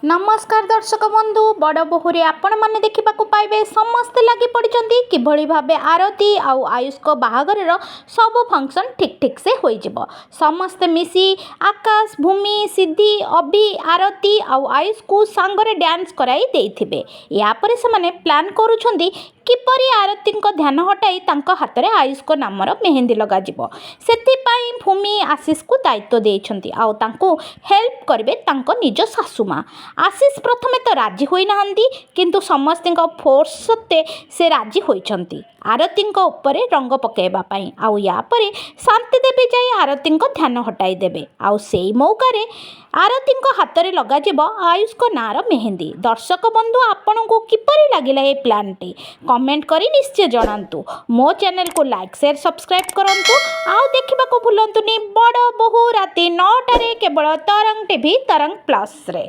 ନମସ୍କାର ଦର୍ଶକ ବନ୍ଧୁ, ବଡ଼ ବୋହୂରେ ଆପଣମାନେ ଦେଖିବାକୁ ପାଇବେ, ସମସ୍ତେ ଲାଗି ପଡ଼ିଛନ୍ତି କିଭଳି ଭାବେ ଆରତି ଆଉ ଆୟୁଷଙ୍କ ବାହାଘରର ସବୁ ଫଙ୍କସନ୍ ଠିକ୍ ଠିକ୍ ସେ ହୋଇଯିବ। ସମସ୍ତେ ମିଶି ଆକାଶ, ଭୂମି, ସିଦ୍ଧି, ଅଭି, ଆରତି ଆଉ ଆୟୁଷକୁ ସାଙ୍ଗରେ ଡ୍ୟାନ୍ସ କରାଇ ଦେଇଥିବେ। ୟାପରେ ସେମାନେ ପ୍ଲାନ୍ କରୁଛନ୍ତି କିପରି ଆରତିଙ୍କ ଧ୍ୟାନ ହଟାଇ ତାଙ୍କ ହାତରେ ଆୟୁଷଙ୍କ ନାମର ମେହେନ୍ଦି ଲଗାଯିବ। ସେଥିପାଇଁ ଭୂମି ଆଶିଷକୁ ଦାୟିତ୍ୱ ଦେଇଛନ୍ତି ଆଉ ତାଙ୍କୁ ହେଲ୍ପ କରିବେ ତାଙ୍କ ନିଜ ଶାଶୁ ମା'। ଆଶିଷ ପ୍ରଥମେ ତ ରାଜି ହୋଇନାହାନ୍ତି, କିନ୍ତୁ ସମସ୍ତଙ୍କ ଫୋର୍ସ ସତ୍ତ୍ୱେ ସେ ରାଜି ହୋଇଛନ୍ତି ଆରତିଙ୍କ ଉପରେ ରଙ୍ଗ ପକାଇବା ପାଇଁ। ଆଉ ୟା ପରେ ଶାନ୍ତି ଦେବୀ ଯାଇ ଆରତିଙ୍କ ଧ୍ୟାନ ହଟାଇ ଦେବେ ଆଉ ସେଇ ମୌକାରେ ଆରତିଙ୍କ ହାତରେ ଲଗାଯିବ ଆୟୁଷଙ୍କ ନାଁର ମେହେନ୍ଦି। ଦର୍ଶକ ବନ୍ଧୁ, ଆପଣଙ୍କୁ କିପରି ଲାଗିଲା ଏ ପ୍ଲାନ୍ଟି, କମେଣ୍ଟ କରି ନିଶ୍ଚୟ ଜଣାନ୍ତୁ। ମୋ ଚ୍ୟାନେଲକୁ ଲାଇକ୍, ସେୟାର, ସବସ୍କ୍ରାଇବ୍ କରନ୍ତୁ ଆଉ ଦେଖିବାକୁ ଭୁଲନ୍ତୁନି ବଡ଼ ବୋହୂ, ରାତି 9ଟାରେ କେବଳ ତରଙ୍ଗ ଟିଭି, ତରଙ୍ଗ ପ୍ଲସ୍ରେ।